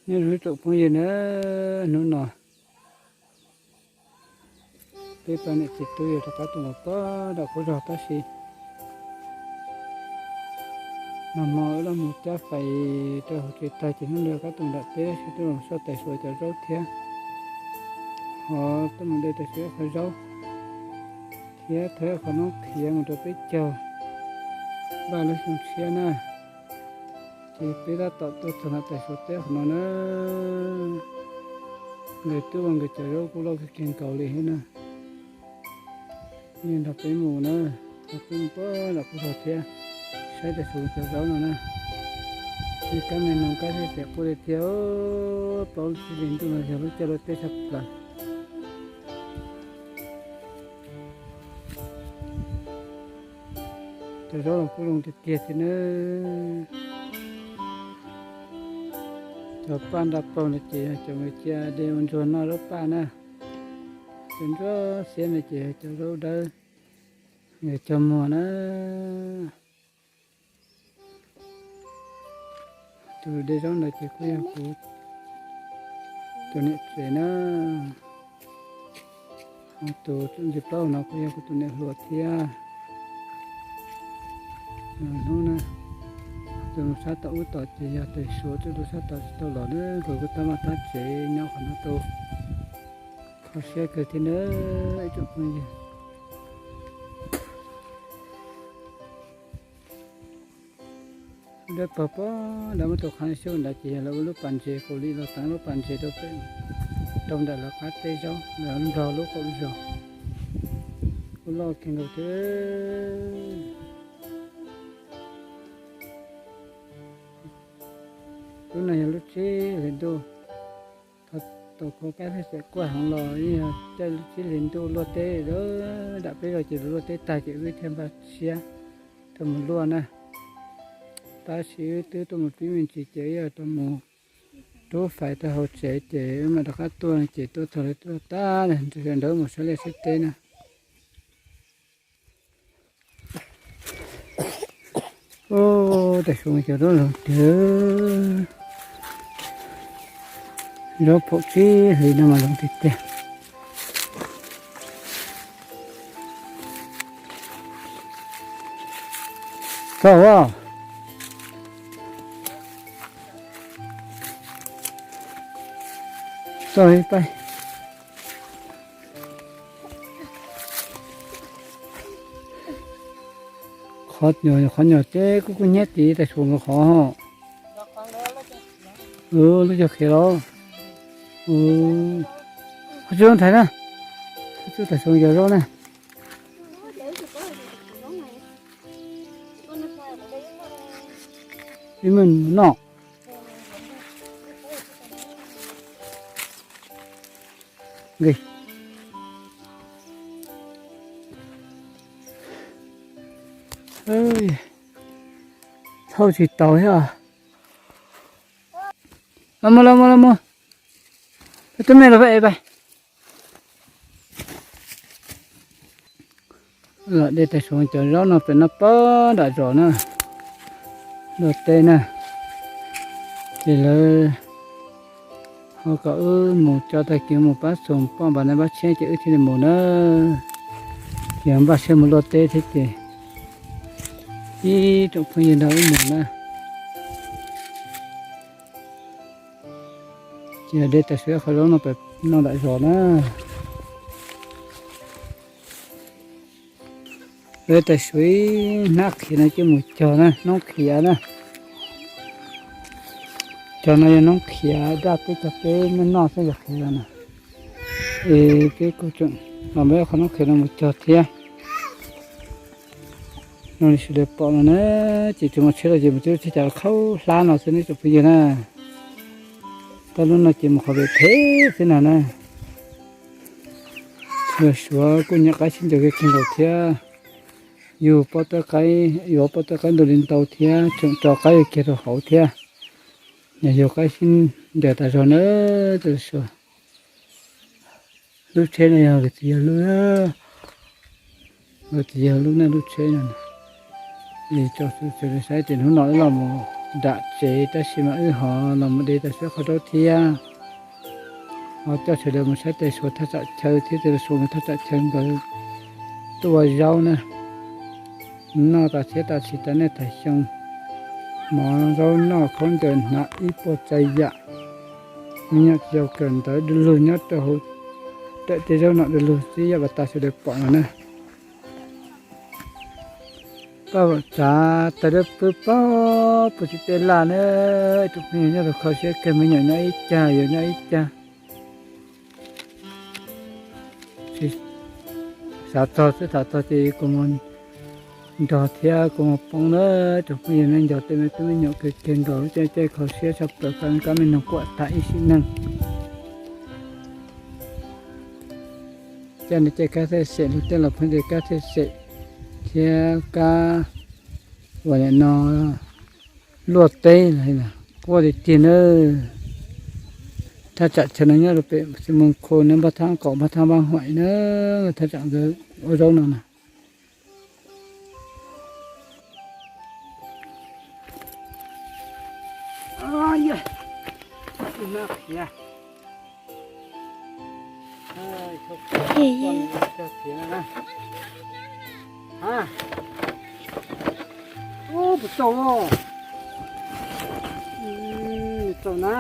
Nyob zoo ib tsoom phooj ywg na, hnub no peb pab niam txiv tub yuav rov qab tuaj los pog nram qub zos tab sis nag hmo wb los mus cab fais rau hauv tsev tag ces hnub no rov qab tuaj nram peb tab sis tuaj los soj tais suav cov zaub thiab, ho tuaj mus de tais suav ib qho zaub thiab thawb qhov noob khiav mus rau peb caug npaj lub xyoo tshiab na. Ces peb tab tom tuaj txog nram tais suav teb qhov no na, nkawd twb ua nkawd cov zaub kuj loj kawg kiag nkaus li thiab na. Nrog peb mus na, nrog peb mus pog nram qub zos thiab saib tais suav cov zaub no na. Nws kab me noog kab xyab xeem quaj li tiag, plaub lub tsib hlis ntuj no yog lub caij luaj teb tshaj plaws. Cov zaub los kuj zoo tiag tiag thiab na. Cov paj nra paug no ces yog cov nkawd cia de ua ntsuag noj zaub paj na. Cov ntsuab xiab no ces yog cov zaub dawb, nkawd cog muag na. Tus de zaub ntawd ces kuj yog kuv tus niam tsev na. Tus ntsis plaub no kuj yog kuv tus niam hluas thiab. Hnub na, tus sab tom ub tom ces yog tais suav, tus sab tom tsis tau los na, nkawd kuj tab vaj tab tsev nyob qhov no tau kho siab kawg thiab na ib tsoom phooj ywg. Lub dawb paug pog nrad muab tau qhab xyoob nrad ces yog lawv ua lub pas ntses, kaus lim los teev lub pas ntses rau pem, rau nram lawv qab teb zaub, lawv nplog lub qaum zos. Kuj loj kawg nkaus thiab. Lub no yog lub tsib hlis ntuj, thaum kho kab xyab xeem quaj heev los yeej yog caij lub tsib hlis ntuj luaj teb, dam peb zos ces luaj teb tag ces wb thiaj npaj siab tuaj mus luaj na. Tab sis wb twb tuaj mus pib me ntsis ces wb yuav rov mus rub fais rau hauv tsev ces wb mam rov qab tuaj ces tuaj txog lawv tuaj tag, sawv daws mus saib liaj saib teb na. Tais suav cov zaub zoo tiag, zaub phaum tsib hlis no mas zoo tiag tiag. Txog a, txog ib pab. Qhov nyuam, qhov nyuam ces kuj kuj hnyiab tid tais suav nkawd qhov. Lub caug khiav los. Qhov tsis zoo thaiv na, qhov tsis tais suav yog zaub na. Ib me noj. Thauj tsis tau thiab. Los mus, los mus, los mus. Twb me los pab ev pab. Los de tais suav cov zaub no pem no pog nram zos na, luaj teb na. Ces lawv ho kom wb mus tso tag kis mus pab xoom poj npas nab pab tshiab ces wb thiaj li mus na. Ces npaj siab mus luaj teb thiab ces ib tsoom phooj ywg nrog wb mus na. Ces de tais suav qhov zaub no pem no nram zos na. Tais suav hnab khiav no ces mus cog na, noob khiav na. Cog no yog noob khiav daj peb cog peb noj noj xwb yog khiav no na. Es peb kuj tseem los muab qhov noob khiav no mus cog thiab. No sawv daws pom no na, ces tsis muaj tsheb los ces mus twb tsis cas khaub hlab no xwb ne tsoom phooj ywg na. Tau lub no ces mus qhov pem phem xwb no na. Yog suav kuj nyiam qaib sib ncaws kawg nkaus thiab. Yug pob tawb qaib, yuav pob tawb qaib ntau li ntau thiab, tseem tso qaib kiag rau hauv thiab. Yog yug qaib sib ncaws tas zog na. Lub tsheb no yog txiv yawg lub, txiv yawg lub na lub tsheb no. Tso sawv daws saib ces hnub no wb los mus nram tsev, tab sis mas wb ho los mus de tau siab qhov zaub thiab. Ho coj sawv daws mus saib tej suav thaj tsam chaw thiab tej suav mus thaj tsam chaw nkawd tuaj ua zaub na. Noj tas thiab tas tsis tas nej tham xyoo, mov zaub noj khaub ncaws hnav ib puas tsav yam. Me nyuam tsis yau kawm ntawv du lug nyob rau hauv rawm tej zaub no du lug xwb, yam uas tas sawv daws pom no na. Paj Vam Tsav tas dawb pwb pog puag tsis tej laj na. Tus phooj ywg nyob rau kho siab kawg, me nyuam nyob ib cag, yus nyob ib cag. Xav txog xwb, tham txog ces kuv mus nrog thiab kuv mus poob na. Tus phooj ywg nej nco tej me tub me nyuam kawg kawg nkaus, lub caij caij kho siab tshaj plaws, kab me noog kuam tas ib sim neej. Caij no caij kab thej xem, luag tej los pheej tias kab thej xem thiab kab uas nim no luaj teb los quaj tiag tiag na. Thaj tsam chaw no nyob rau pem Xi Moos Khoo na, npaj thab kaum npaj thab Npab Huaim na, thaj tsam nkawd ua zaub no na. Ub, puas tau? Tau na.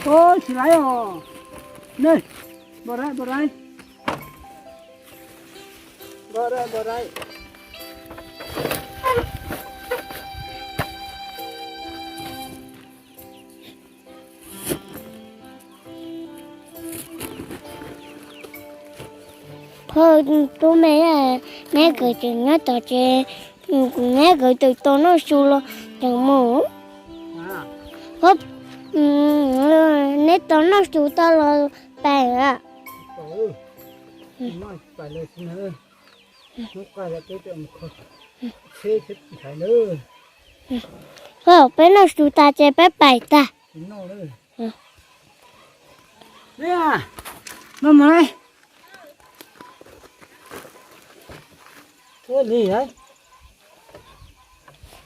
Ub, tsis laib os. Ne, npau daib, npau daib. Npau daib, npau daib. Phauj, tub me, neb kwv tseem nyob tom tsev, neb kwv tseem tau noj su los tseem mus. Neb tau noj su tag los pais a? Phauj, peb noj su tas ces peb pais tag. Hwb,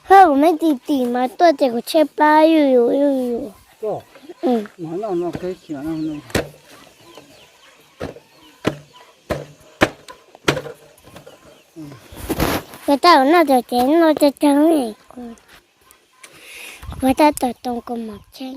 kuv me tim tim mas tuaj ces kuv tshaib plab yuj yus yuj yus. Kuv tab tom noj cov cev no cog cog, kuv tab tom too kuv mom tsheb.